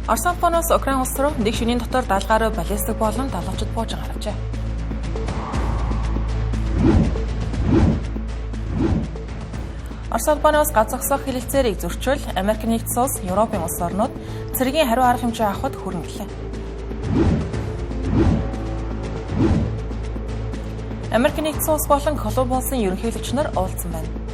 Орос улбаноос Украин улс руу нэг шөнийн дотор 70 гаруй баллистик болон долоочид буужин гаргажээ. Орос улбаноос гал зогсоох хэлэлцээрийг зөрчил Америк нэгдсэн улс, Европын улс орнууд цэргийн хариу арга хэмжээ авахд хүрнэ гэлээ. Америк нэгдсэн улс болон Колумб улсын ерөнхийлөгч нар уулзсан байна.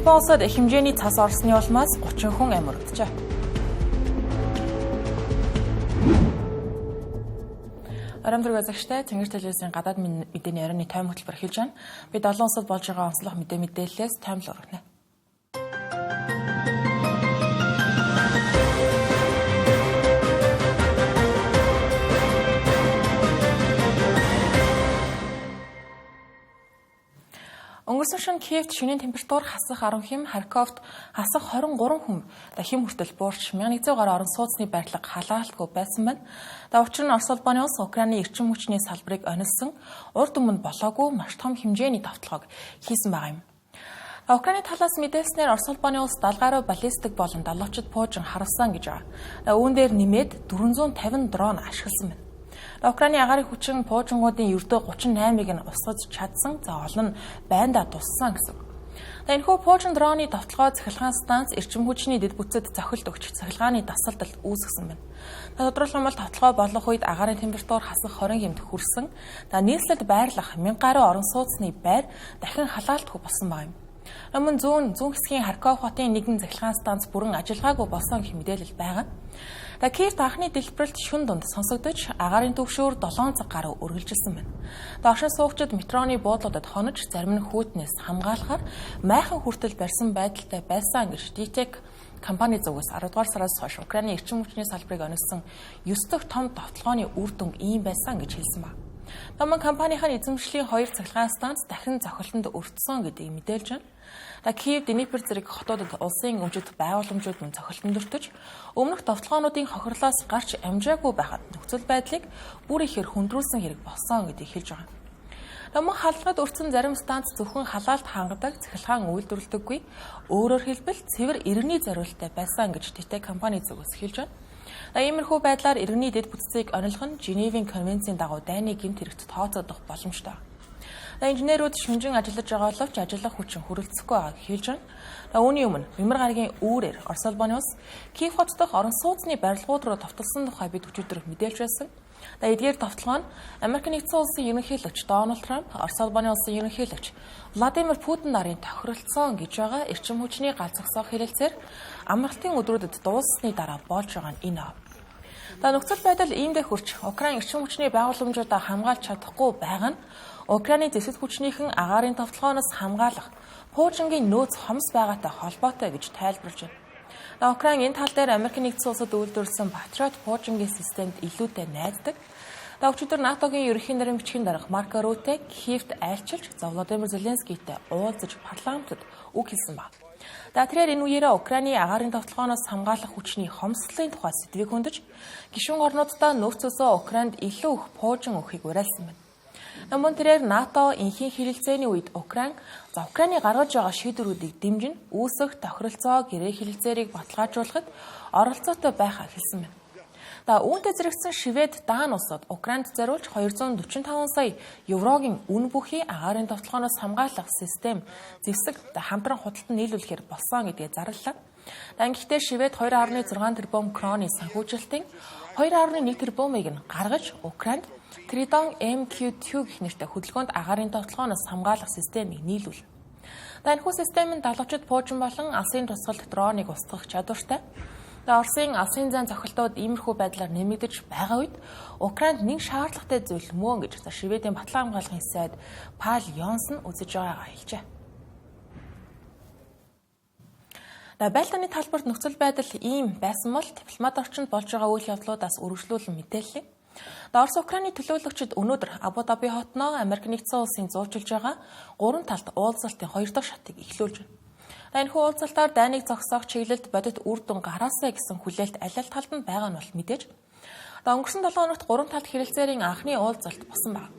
Япон улсад их хэмжээний цас орсны улмаас 30 хүн амь өргөджээ. Оройн үзэгчтэй Тэнгэр телевизийн гадаад мэдээний оройн тойм хөтөлбөр эхэлж байна. Бид олон улсад болж байгаа онцлог мэдээ мэдээллээс тоймлол өргөнө. Өнгөрсөн шөнө Киевт шөнийн температур хасах 10 хэм, Харьковт хасах 23 хэм хэм хүртэл буурч 1100 гаруй орон сууцны барилга халаалтгүй байсан байна. За учир нь Орос улбаны улс Украины эрчим хүчний салбарыг онилсон урд өмнө болоогүй маш том хэмжээний довтлогыг хийсэн байгаа юм. Украины талаас мэдээлснээр Орос улбаны улс 70 гаруй баллистик болон долоочид пуужин харуулсан гэж байгаа. Үүн дээр нэмээд 450 дрон ашигласан байна. Украины агаарын хүчин пуужингуудын ердөө 38-ыг нь устгаж чадсан. За олон нь байндаа туссан гэсэн. Энэхүү пуужин дроны довтлогоо цахилгаан станц эрчим хүчний дэд бүтцэд зохилд өгч цахилгааны дасгалдал үүсгэсэн байна. Тодорхойлох юм бол довтлогоо болох үед агаарын температур хасах 20 хэмт хүрсэн. За нийслэлд байрлах 1000 гаруй орон сууцны байр дахин халаалтгүй болсон байгаа юм. Мөн зүүн хэсгийн Харьков хотын нэгэн цахилгаан станц бүрэн ажиллагаагүй болсон гэх мэдээлэл байгаа. За Киевт анхны дэлбэрэлт шөнө дунд сонсогдож агаарын түгшүүр 7 цаг гаруй үргэлжилсэн байна. Оршин суугчид метроны буудлуудад хонож зарим нь хүүтнээс хамгаалахаар майхан хүртэл барьсан байдалтай байсан гэж DTEK компани зүгээс 10 дугаар сараас хойш Украины эрчим хүчний салбарыг онилсон 9 дахь том довтлогооны үр дүн ийм байсан гэж хэлсэн байна. Томон компанийн эзэмшлийн 2 цахилгаан станц дахин зохилтонд өртсөн гэдгийг мэдээлж байна. За Киев, Днепр зэрэг хотуудад улсын өмчит байгууламжууд мөн зохилтонд өртөж өмнөх довтлогоонуудын хохирлоос гарч амжаагүй байхад нөхцөл байдлыг бүр ихээр хүндрүүлсэн хэрэг болсон гэдгийг хэлж байгаа. Мөн халдлагад өртсөн зарим станц зөвхөн халаалт хангадаг, цахилгаан үйлдвэрлэдэггүй. Өөрөөр хэлбэл цэвэр иргэний зориулттай байсан гэж DTEK компани зүгээс хэлж байна. Иймэрхүү байдлаар иргэний дэд бүтцийг онилох нь Женевийн конвенцийн дагуу дайны гэмт хэрэгт тооцогдох боломжтой. Инженерүүд шүнжин ажиллаж байгаа боловч ажиллах хүчин хүрэлцэхгүй байгааг хэлж байна. Үүний өмнө Мямар гарагийн үүрээр Орос улбаны улс Киев хот дахь орон сууцны барилгууд руу довтолсон тухай бид өчигдөр мэдээлж байсан. Эдгээр довтлогоо нь Америк нэгдсэн улсын ерөнхийлөгч Дональд Трамп, Орос улбаны улсын ерөнхийлөгч Владимир Путин нарын тохиролцсон гэж байгаа эрчим хүчний гал зогсоох хэлэлцээр амралтын өдрүүдэд дууссаны дараа болж байгаа нь энэ. За нөхцөл байдал иймдээ хүрч Украин эрчим хүчний байгууламжуудаа хамгаалж чадахгүй байгаа нь Украины зэвсэг хүчнийхэн агаарын довтлогооноос хамгаалах пуужингийн нөөц хомс байгаатай холбоотой гэж тайлбарлаж байна. Украин энэ тал дээр Америк нэгдсэн улсад үйлдвэрлэсэн Патриот пуужингийн системд илүүтэй найддаг. Өчигдөр НАТО-гийн ерөнхий нарын бичгийн дарга Марко Рютте Киевт айлчилж Владимир Зеленскийтэй уулзаж парламентод үг хэлсэн байна. Тэрээр энэ үеэрээ Украины агаарын довтлогооноос хамгаалах хүчний хомсдлын тухай сэдвийг хөндөж гишүүн орнууддаа нөөцөөсөө Украинд илүү их пуужин өгөхийг уриалсан байна. Мөн тэрээр НАТО энхийн хэлэлцээний үед Украин за Украины гаргаж байгаа шийдвэрүүдийг дэмжин үүсэх тохиролцоо гэрээ хэлэлцээрийг баталгаажуулахад оролцоотой байхаа хэлсэн байна. За үүнтэй зэрэгцсэн Швед, Дан улсад Украинд зориулж 245 сая еврогийн үн бүхий агаарын довтлогооноос хамгаалах систем зэвсэг хамтран худалдан нийлүүлэхээр болсон гэдгээ зарлалаа. Гэхдээ Швед 2.6 тэрбум кроны санхүүжилтийн 2.1 тэрбумыг нь гаргаж Украинд Тридон MQ2 гэх нэртэй хөдөлгөөнд агаарын довтлогооноос хамгаалах системийг нийлүүлнэ. Энэхүү систем нь далавчид пуужин болон алсын тусгалт дроныг устгах чадвартай. Оросын алсын зайн зохилтууд иймэрхүү байдлаар нэмэгдэж байгаа үед Украинд нэг шаардлагатай зүйл мөн гэж Шведийн батлан хамгаалахын сайд Пал Йонсон үзэж байгаагаа хэлжээ. Байлдааны талбарт нөхцөл байдал ийм байсан бол дипломат орчинд болж байгаа үйл явдлуудаас үргэлжлүүлэн мэдээллээ. Орос Украины төлөөлөгчид өнөөдөр Абу Даби хотноо Америк нэгдсэн улсын зуучилж байгаа гурван талт уулзалтын хоёр дахь шатыг эхлүүлж байна. Энэхүү уулзалтаар дайныг зогсоох чиглэлд бодит үр дүн гараасай гэсэн хүлээлт аль аль талд нь байгаа нь бол мэдээж. Өнгөрсөн 7 хоногт гурван талт хэрэгцээрийн анхны уулзалт болсон байна.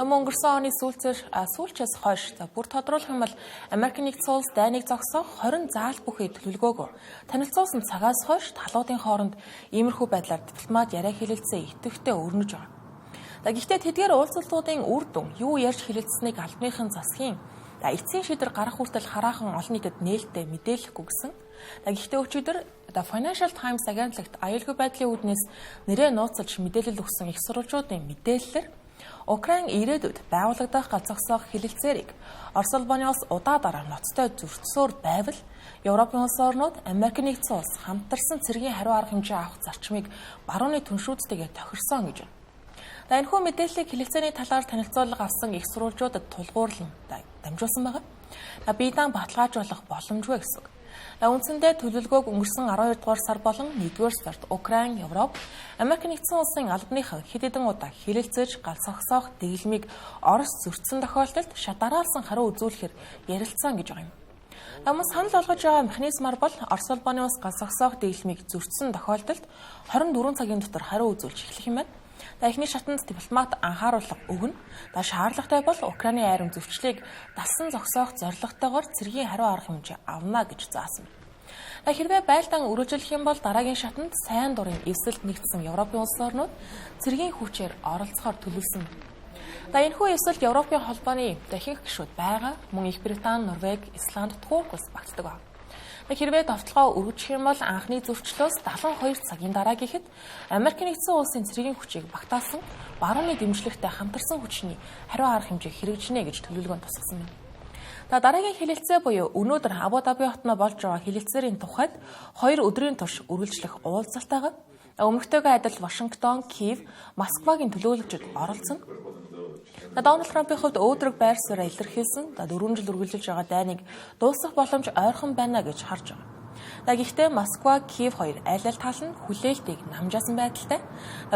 Мөн өнгөрсөн оны сүүлчээс хойш за бүр тодруулах юм бол Америк нэгдсэн улс дайныг зогсоох 20 заал бүхий төлөвлөгөөгөө танилцуулсан цагаас хойш талуудын хооронд иймэрхүү байдлаар дипломат яриа хэлэлцээ идэвхтэй өрнөж байгаа. За гэхдээ тэдгээр уулзалтуудын үр дүн юу ярьж хэлэлцсэнийг албаныхын засгийн эцсийн шийдвэр гарах хүртэл хараахан олон нийтэд нээлттэй мэдээлэхгүй гэсэн. За гэхдээ өчигдөр The Financial Times агентлагт аюулгүй байдлын үүднээс нэрээ нууцлж мэдээлэл өгсөн их сурвалжуудын мэдээллээр Украин ирээдүйд байгуулагдах гал зогсоох хэлэлцээрийг Орос улбаны улс удаа дараа ноцтой зөрчсөөр байвал Европын улс орнууд Америк нэгдсэн улс хамтарсан цэргийн хариу арга хэмжээ авах зарчмыг барууны түншүүдтэйгээ тохирсон гэж байна. За энэхүү мэдээллийг хэлэлцээний талаар танилцуулга авсан их сурвалжуудад тулгуурлан дамжуулсан байгаа. За бие даан баталгаажуулах боломжгүй гэсэн үг. За үндсэндээ төлөвлөгөөг өнгөрсөн 12 дугаар сар болон 1-р сард Украин, Европ, Америк нэгдсэн улсын албаныхан хэд хэдэн удаа хэлэлцээж гал зогсоох дэглэмийг Орос зөрчсөн тохиолдолд шат дараалсан хариу үзүүлэхээр ярилцсан гэж байгаа юм. Мөн санал болгож байгаа механизмаар бол Орос улбаны улс гал зогсоох дэглэмийг зөрчсөн тохиолдолд 24 цагийн дотор хариу үзүүлж эхлэх юм байна. За эхний шатанд дипломат анхааруулга өгнө. За шаардлагатай бол Украины айрам зөрчлийг далсан зогсоох зорилготойгоор цэргийн хариу арга хэмжээ авна гэж заасан. За хэрвээ байлдаан өргөжлөх юм бол дараагийн шатанд сайн дурын эвсэлд нэгдсэн Европын улс орнууд цэргийн хүчээр оролцохоор төлөвлөсөн. За энэхүү эвсэлд Европын холбооны ихэнх гишүүд байгаа. Мөн Их Британи, Норвеги, Исланд, Турк улс багтдаг байна. Хэрвээ довтлогоо өргөжих юм бол анхны зөрчлөөс 72 цагийн дараа гэхэд Америк нэгдсэн улсын цэргийн хүчийг багтаасан барууны дэмжлэгтэй хамтарсан хүчний хариу арга хэмжээ хэрэгжинэ гэж төлөвлөгөөнд тусгасан байна. За дараагийн хэлэлцээ буюу өнөөдөр Абу Даби хотно болж байгаа хэлэлцээрийн тухайд 2 өдрийн турш үргэлжлэх уулзалтайгаа өмнөхтэйгээ адил Вашингтон, Киев, Москвагийн төлөөлөгчид оролцоно. Дональд Трампын хувьд өөдрөг байр сууриа илэрхийлсэн. 4 жил үргэлжилж байгаа дайныг дуусгах боломж ойрхон байна гэж харж байгаа. За гэхдээ Москва, Киев хоёр аль аль тал нь хүлээлтийг намжаасан байдалтай.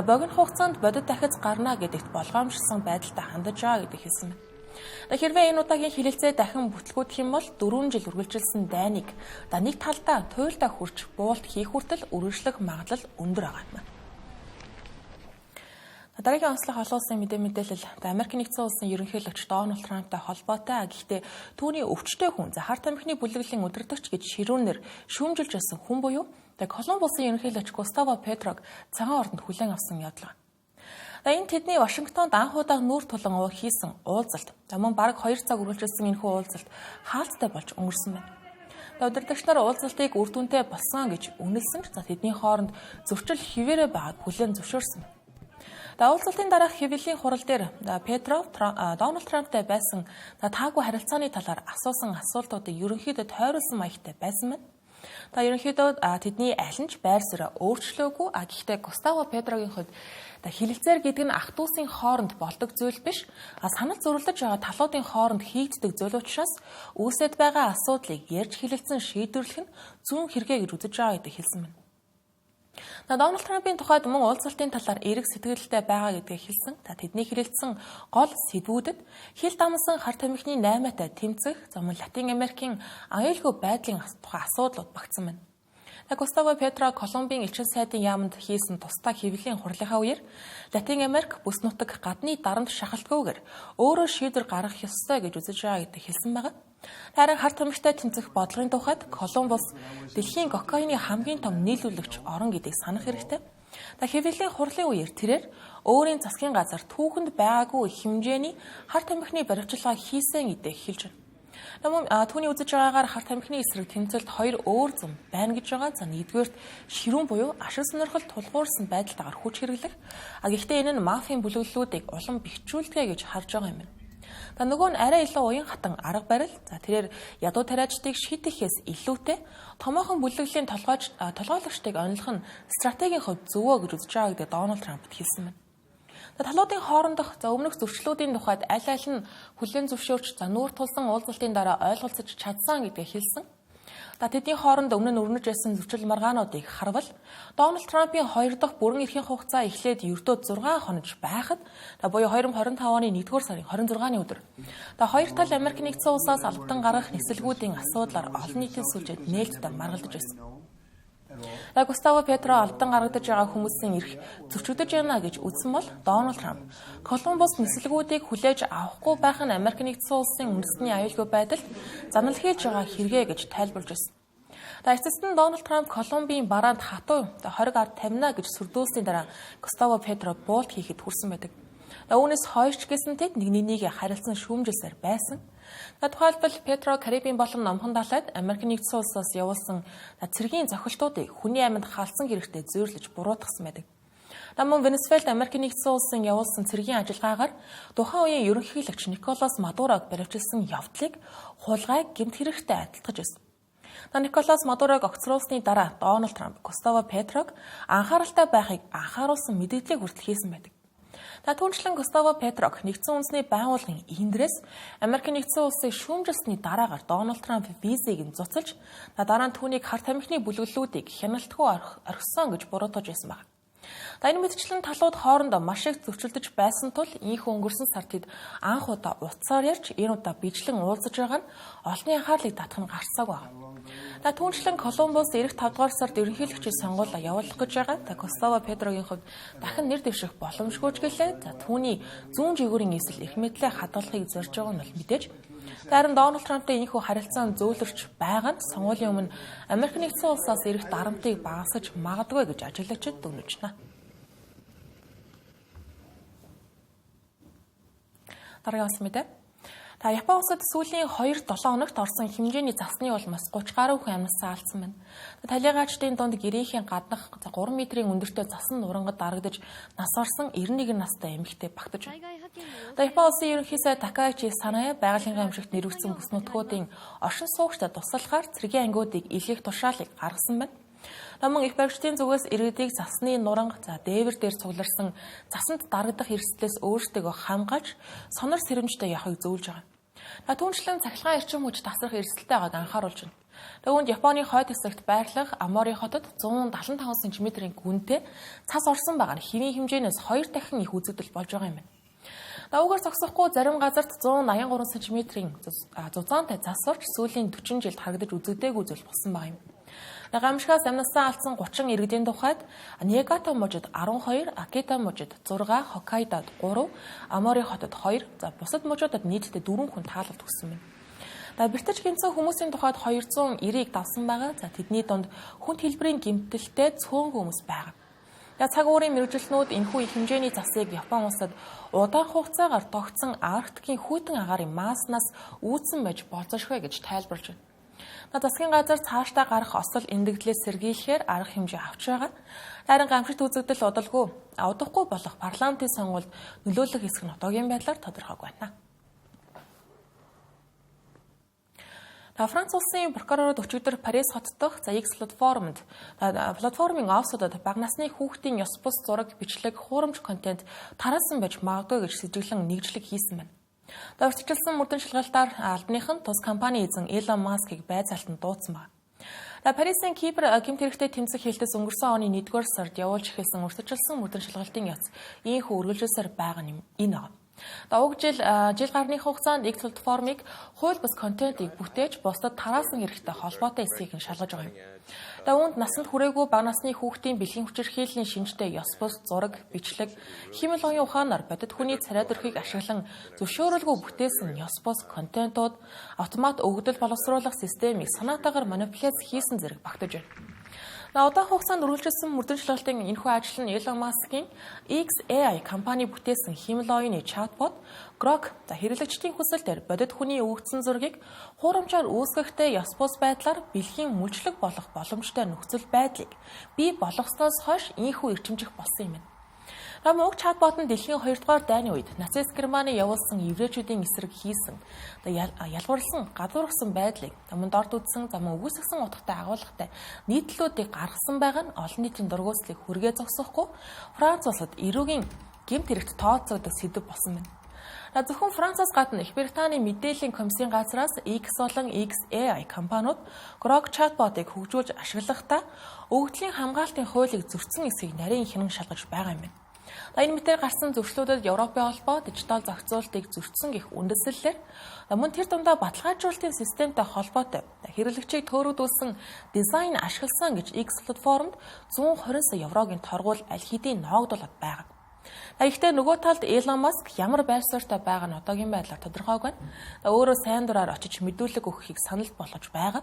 Богино хугацаанд бодит дахиц гарна гэдэгт болгоомжлсон байдалтай хандаж байгаа гэдэг хэлсэн байна. Хэрвээ энэ удаагийн хэлэлцээ дахин бүтлгүүдэх юм бол 4 жил үргэлжилсэн дайныг нэг талдаа туйлдаа хүрч буулт хийх хүртэл үргэлжлэх магадлал өндөр байгаа юм. Дараагийн онцлог олон улсын мэдээлэл Америк нэгдсэн улсын ерөнхийлөгч Дональд Трамптай холбоотой. Гэхдээ түүний өвчтөй хүн хар тамхины бүлэглэлийн удирдагч гэж ширүүнээр шүүмжилж байсан хүн буюу Колумб улсын ерөнхийлөгч Густаво Петрог цагаан ордонд хүлээн авсан явдал. Энэ тэдний Вашингтонд анх удаа нүүр тулан хийсэн уулзалт. Мөн бараг 2 цаг үргэлжилсэн энэхүү уулзалт хаалттай болж өнгөрсөн байна. Удирдагч нар уулзалтыг үр дүнтэй болсон гэж үнэлсэн ч тэдний хооронд зөрчил хэвээрээ байгааг хүлээн зөвшөөрсөн. Уулзалтын дараах хэвлэлийн хурал дээр Петров Дональд Трамптай байсан таагүй харилцааны талаар асуусан асуултуудыг ерөнхийдөө тойруулсан маягтай байсан байна. Ерөнхийдөө тэдний аль нь ч байр сууриа өөрчлөөгүй. Гэхдээ Густаво Петрогийн хувьд хэлэлцээр гэдэг нь ах дүүсийн хооронд болдог зүйл биш. Санал зөрөлдөж байгаа талуудын хооронд хийгддэг зүйл учраас үүсэт байгаа асуудлыг ярьж хэлэлцэн шийдвэрлэх нь зүүн хэрэгэ гэж үзэж байгаа гэдэг хэлсэн байна. Дональд Трампын тухайд мөн уулзалтын талаар эерэг сэтгэлдтэй байгаа гэдгийг хэлсэн. Тэдний хэрэгэлсэн гол сэдвүүдэд хил дамсан хар тамхины наймаатай тэмцэх, мөн Латин Америкийн аюулгүй байдлын тухай асуудлууд багтсан байна. Густаво Петро Колумбийн элчин сайдын яаманд хийсэн тусдаа хэвлэлийн хурлынхаа үеэр Латин Америк бүс нутаг гадны дарамт шахалтгүйгээр өөрөө шийдвэр гаргах ёстой гэж үзэж байгаа гэдгийг хэлсэн байгаа. Харин хар тамхитай тэмцэх бодлогын тухайд Колумб улс дэлхийн кокаины хамгийн том нийлүүлэгч орон гэдгийг санах хэрэгтэй. Хэвлэлийн хурлын үеэр тэрээр өөрийн засгийн газар түүхэнд байгаагүй хэмжээний хар тамхины баривчилгаа хийсэн гэдгийг хэлж байна. Мөн түүний үзэж байгаагаар хар тамхины эсрэг тэмцэлд хоёр өөр зам байна гэж байгаа. За нэгдүгээрт ширүүн буюу ашиг сонирхол тулгуурсан байдалтайгаар хүч хэрэглэх. Гэхдээ энэ нь мафийн бүлэглэлүүдийг улам бэхжүүлдэг гэж харж байгаа юм байна. За нөгөө нь арай илүү уян хатан арга барил. За тэрээр ядуу тариачдыг шийдэхээс илүүтэй томоохон бүлэглэлийн толгойлогчдыг онилох нь стратегийн хувьд зөвөө гэж үзэж байгаа гэдэг Дональд Трампд хэлсэн байна. Талуудын хоорондох өмнөх зөрчлүүдийн тухайд аль аль нь хүлээн зөвшөөрч нүүр тулсан уулзалтын дараа ойлголцож чадсан гэдгийг хэлсэн. Тэдний хооронд өмнө нь өрнөж байсан зөрчил маргаануудыг харвал Дональд Трампын хоёр дахь бүрэн эрхийн хугацаа эхлээд ердөө 6 хонож байхад буюу 2025 оны 1-р сарын 26-ны өдөр хоёр тал Америк нэгдсэн улсаас албадан гаргах нисэлгүүдийн асуудлаар олон нийтийн сүлжээд нээлттэй маргалдаж байсан. За Густаво Петро алдан гаргадаж байгаа хүмүүсийн эрх зөрчигдөж байна гэж үзсэн бол Дональд Трамп Колумбус нислэгүүдийг хүлээж авахгүй байх нь Америк нэгдсэн улсын үндэсний аюулгүй байдалд занал хийж байгаа хэрэгэ гэж тайлбарлаж байсан. За эцэст нь Дональд Трамп Колумбийн бараанд хатуу хориг ард тавина гэж сүрдүүлсний дараа Густаво Петро буулт хийхэд хүрсэн байдаг. Үүнээс хойш ч гэсэн тэд нэг нэгнийг харилцан шүүмжилсээр байсан. Тухайлбал Петро Карибын болон Номхон далайд Америк нэгдсэн улсаас явуулсан цэргийн зохилтуудыг хүний амьд халдсан хэрэгтэй зүйрлэж буруутгасан байдаг. Мөн Венесуэлд Америк нэгдсэн улсын явуулсан цэргийн ажиллагаагаар тухайн үеийн ерөнхийлөгч Николас Мадурог баривчилсан явдлыг хулгай гэмт хэрэгтэй адилтгаж байсан. Николас Мадурог огцруулсны дараа Дональд Трамп Густаво Петрог анхааралтай байхыг анхааруулсан мэдээллийг хүртэл хийсэн байдаг. Түүнчлэн Густаво Петрог нэгдсэн үндэсний байгууллагын индрээс Америк нэгдсэн улсыг шүүмжилсний дараагаар Дональд Трамп визийг нь зуцалж дараа нь түүнийг хар тамхины бүлэглэлүүдийг хяналтгүй орхисон гэж буруутгаж байсан байна. Энэ мэтчлэн талууд хоорондоо маш их зөрчилдөж байсан тул ийнхүү өнгөрсөн сард тэд анх удаа утсаар ярьж энэ удаа бичлэн уулзаж байгаа нь олонний анхаарлыг татах нь гарцаагүй байна. Түүнчлэн Колумбус ирэх 5 дугаар сард ерөнхийлөгчийн сонгуул явуулах гэж байгаа. Густаво Петрогийн хувьд дахин нэр дэвших боломжгүй ч гэлээ. Түүний зүүн жигүүрийн эсэл эрх мэдлээ хадгалахыг зорж байгаа нь бол мэдээж. Харин Дональд Трамптай ийнхүү харилцаан зөөлрч байгаа нь сонгуулийн өмнө Америк нэгдсэн улсаас ирэх дарамтыг багасгаж магадгүй гэж ажиглагчид дүгнэж байна. Дараагийн улс мэдээ. Япон улсад сүүлийн 2-7 хоногт орсон хэмжээний засны улмаас 30 гаруй хүн амнасаа алдсан байна. Талигаачдын дунд гэрээхийн гаднах 3 метрийн өндөртэй засан нурангад дарагдаж нас орсон 91 настай эмэгтэй багтаж байна. Япон улсын ерөнхий сайд Такаичи Саная байгалийн гамшигт нэрвэгдсэн бүс нутгуудын оршин суугчдад туслахаар цэргийн ангиудыг илгээх тушаалыг гаргасан байна. Мөн их баригчдын зүгээс иргэдийг засны нуранга, дээвэр дээр цугларсан засанд дарагдах эрсдлээс өөрсдийгөө хамгаалж сонор сэрэмжтэй явахыг зөвлөж байгаа. Түүнчлэн цахилгаан эрчим хүч тасрах эрсдэлтэй байгааг анхааруулж байна. Түүнд Японы хойд хэсэгт байрлах Амори хотод 175 см-ийн гүнтэй цас орсон байгаа нь хэвийн хэмжээнээс 2 дахин их үзэгдэл болж байгаа юм байна. Үүгээр зогсохгүй зарим газарт 183 см-ийн зузаантай цас орж сүүлийн 40 жилд харагдаж үзэгдээгүй зүйл болсон байгаа юм. Гамшигаас амнасаа алдсан 30 иргэдийн тухайд Ниигата мужид 12, Акита мужид 6, Хоккайдод 3, Амори хотод 2, бусад мужуудад нийтдээ 4 хүн таалалд өгсөн байна. Бэртэж гэмтсэн хүмүүсийн тухайд 290-ийг давсан байгаа. Тэдний дунд хүнд хэлбэрийн гэмтэлтэй цөөн хүмүүс байгаа. Цаг уурын мэргэжилтнүүд энэхүү их хэмжээний засыг Япон улсад удаан хугацаагаар тогтсон Арктикийн хүйтэн агаарын масснаас үүссэн байж болзошгүй гэж тайлбарлаж байна. Засгийн газар цаашдаа гарах осол эндэгдлээс сэргийлэхээр арга хэмжээ авч байгаа. Харин гамшигт үзэгдэл удалгүй, удахгүй болох парламентын сонгуульд нөлөөлөх хэсэг нь одоогийн байдлаар тодорхойгүй байна. Франц улсын прокурорууд өчигдөр Парис хот дахь X платформд платформын офсуудад бага насны хүүхдийн ёс бус зураг, бичлэг, хуурамч контент тараасан байж магадгүй гэж сэжиглэн нэгжлэг хийсэн байна. Урьдчилсан мөрдөн шалгалтаар албаных нь тус компани эзэн Элон Маскыг байцаалтанд дуудсан байна. Парисын кибер гэмт хэрэгтэй тэмцэх хэлтэс өнгөрсөн оны 1-р сард явуулж эхэлсэн урьдчилсан мөрдөн шалгалтын явц ийхүү үргэлжилсээр байгаа юм энэ байна. Уг жил гарны хугацаанд X платформыг хууль бус контентыг бүтээж бусдад тараасан хэрэгтэй холбоотой эсхийг нь шалгаж байгаа юм. Үүнд насанд хүрээгүй бага насны хүүхдийн бэлгийн хүчирхийллийн шинжтэй ёс бус зураг, бичлэг, хиймэл оюун ухаанаар бодит хүний царай төрхийг ашиглан зөвшөөрөлгүй бүтээсэн ёс бус контентууд автомат өгөгдөл боловсруулах системийг санаатаагаар манипуляц хийсэн зэрэг багтаж байна. Удаан хугацаанд үргэлжилсэн мөрдөн шалгалтын энэхүү ажил нь Elon Musk-ийн xAI компани бүтээсэн хиймэл оюуны чатбот Grok хэрэглэгчдийн хүсэлтээр бодит хүний өгөгдсөн зургийг хуурамчаар үүсгэхдээ ёс бус байдлаар бэлгийн мүлжлэг болох боломжтой нөхцөл байдлыг бий болгосноос хойш ийхүү эрчимжих болсон юм байна. Уг чатбот нь дэлхийн 2-р дайны үед нацист Германы явуулсан еврейчүүдийн эсрэг хийсэн ялгуурласан, гадуурхсан байдлыг мөн дорд үзсэн, мөн үгүйсгэсэн утгатай агуулгатай нийтлэлүүдийг гаргасан байгаа нь олон нийтийн дургуутслыг хүргээ зогсоохгүй Франц улсад эрүүгийн гэмт хэрэгт тооцогдох сэдэв болсон байна. Зөвхөн Францаас гадна Их Британий мэдээллийн комиссийн газраас X болон xAI компаниуд Grok chatbot-ыг хөгжүүлж ашиглахдаа өгөгдлийн хамгаалтын хуулийг зөрчсөн эсхийг нарийн хянан шалгаж байгаа юм байна. Энэ мэтээр гарсан зөрчлүүдэд Европын холбоо дижитал зохицуултыг зөрчсөн гэх үндэслэлээр мөн тэр дундаа баталгаажуулалтын системтэй холбоотой хэрэглэгчийг төөрөгдүүлсэн дизайн ашигласан гэж X платформд 120 сая еврогийн торгуул аль хэдийн ноогдуулаад байгаа. Гэхдээ нөгөө талд Elon Musk ямар байр суурьтай байгаа нь одоогийн байдлаар тодорхойгүй байна. Өөрөө сайн дураар очиж мэдүүлэг өгөхийг санал болгож байгаа.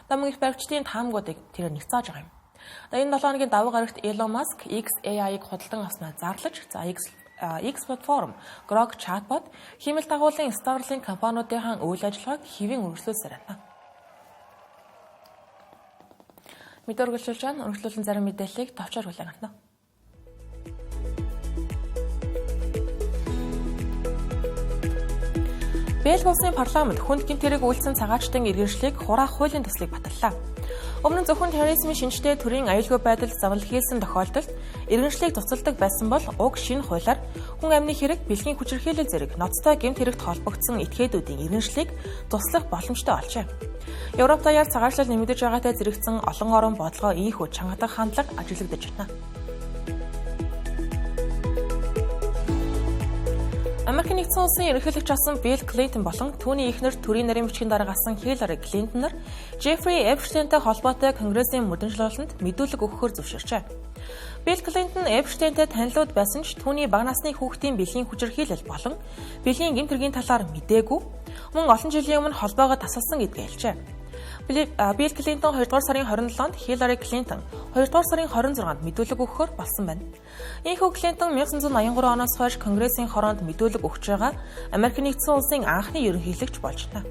Мөн их баригчдын таамгуудыг тэрээр нэгцааж байгаа юм. Энэ 7 хоногийн давуу гарагт Elon Musk xAI-г худалдан авснаа зарлаж, X платформ, Grok chatbot, хиймэл дагуулын Starlink компаниудынхаа үйл ажиллагааг хэвийн үргэлжлүүлсээр байна. Мэдээ үргэлжлүүлж байна. Үргэлжлүүлэн зарим мэдээллийг товчоор хүлээн авна. Бельги улсын парламент хүнд гэмт хэрэг үйлдсэн цагаачдын иргэншлийг хураах хуулийн төслийг баталлаа. Өмнө нь зөвхөн терроризмын шинжтэй төрийн аюулгүй байдалд зовлон хийсэн тохиолдолд иргэншлийг цуцалдаг байсан бол уг шинэ хуулиар хүн амны хэрэг, бэлгийн хүчирхийлэл зэрэг ноцтой гэмт хэрэгт холбогдсон этгээдүүдийн иргэншлийг туслах боломжтой болжээ. Европ даяар цагаачлал нэмэгдэж байгаатай зэрэгцэн олон орон бодлогоо ийхүү чангатах хандлага ажиглагдаж байна. Америк нэгдсэн улсын ерөнхийлөгч болсон Билл Клинтон болон түүний эхнэр төрийн нарийн бичгийн дарга асан Хиллари Клинтон нар Джеффри Эпштейнтэй холбоотой Конгрессийн мөрдөнжлуулалтанд мэдүүлэг өгөхөөр зөвшөөрчээ. Билл Клинтон Эпштейнтэй танилуд байсан ч түүний бага насны хүүхдийн бэлгийн хүчирхийлэл болон бэлгийн гэмт хэргийн талаар мдээгүй мөн олон жилийн өмнө холбоогоо тасалсан гэдгээ хэлжээ. Билл Клинтон 2 дугаар сарын 27-нд, Хиллари Клинтон 2 дугаар сарын 26-нд мэдүүлэг өгөхөөр болсон байна. Ийхүү Клинтон 1983 оноос хойш Конгрессийн хороонд мэдүүлэг өгч байгаа Америк нэгдсэн улсын анхны ерөнхийлөгч болж байна.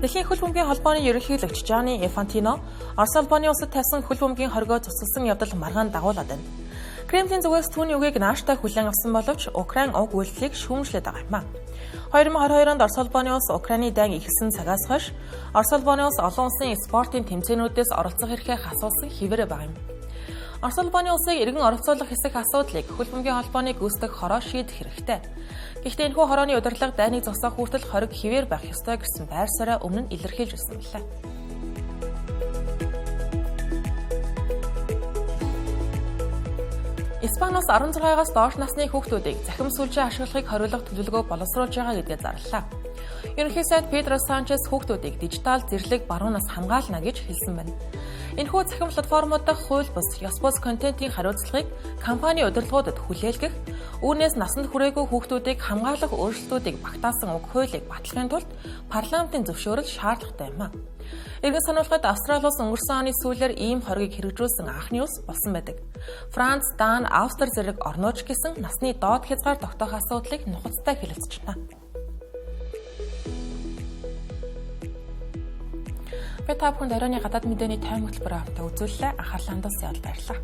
Дэлхийн хөл бөмбөгийн холбооны ерөнхийлөгч Жани Инфантино Орос улбаны улсад тавьсан хөл бөмбөгийн хоригоо цуцалсан явдал маргаан дагуулад байна. Кремлийн зүгээс түүний үгийг нааштай хүлээн авсан боловч Украин уг үйлдэлийг шүүмжлээд байгаа юм а. 2022 онд Орос улбаны улс Украины дайн эхэлсэн цагаас хойш Орос улбаны улс олон улсын спортын тэмцээнүүдээс оролцох эрхээ хасуулсан хэвээрээ байгаа юм. Орос улбаны улсыг эргэн оролцуулах хэсэг асуудлыг хөл бөмбөгийн холбооны гүйцэтгэх хороо шийдэх хэрэгтэй. Гэхдээ энэхүү хорооны удирдлага дайныг зогсоох хүртэл хориг хэвээр байх ёстой гэсэн байр сууриа өмнө нь илэрхийлж ирсэн билээ. Испани улс 16-аас доош насны хүүхдүүдийг захим сүлжээ ашиглахыг хориглох төлөвлөгөө боловсруулж байгаа гэдгээ зарлалаа. Ерөнхий сайд Педро Санчес хүүхдүүдийг дижитал зэрлэг баруунаас хамгаална гэж хэлсэн байна. Энэхүү захим платформуд дахь хууль бус, ёс бус контентын хариуцлагыг компани удирдлагуудад хүлээлгэх, үүнээс насанд хүрээгүй хүүхдүүдийг хамгаалах өөрчлөлтүүдийг багтаасан уг хуулийг батлахын тулд парламентын зөвшөөрөл шаардлагатай юм а. Эргэн сануулгад Австрали улс өнгөрсөн оны сүүлээр ийм хоргийг хэрэгжүүлсэн анхны улс болсон байдаг. Франц, Дан, Австри зэрэг орнууд ч гэсэн насны доод хязгаар тогтоох асуудлыг нухацтай хэлэлцэж байна. Би та бүхэнд оройн гадаад мэдээний тайм хөтөлбөрөөр хамтаа үзүүллээ. Анхаарлаа хандуулсан явдал баярлалаа.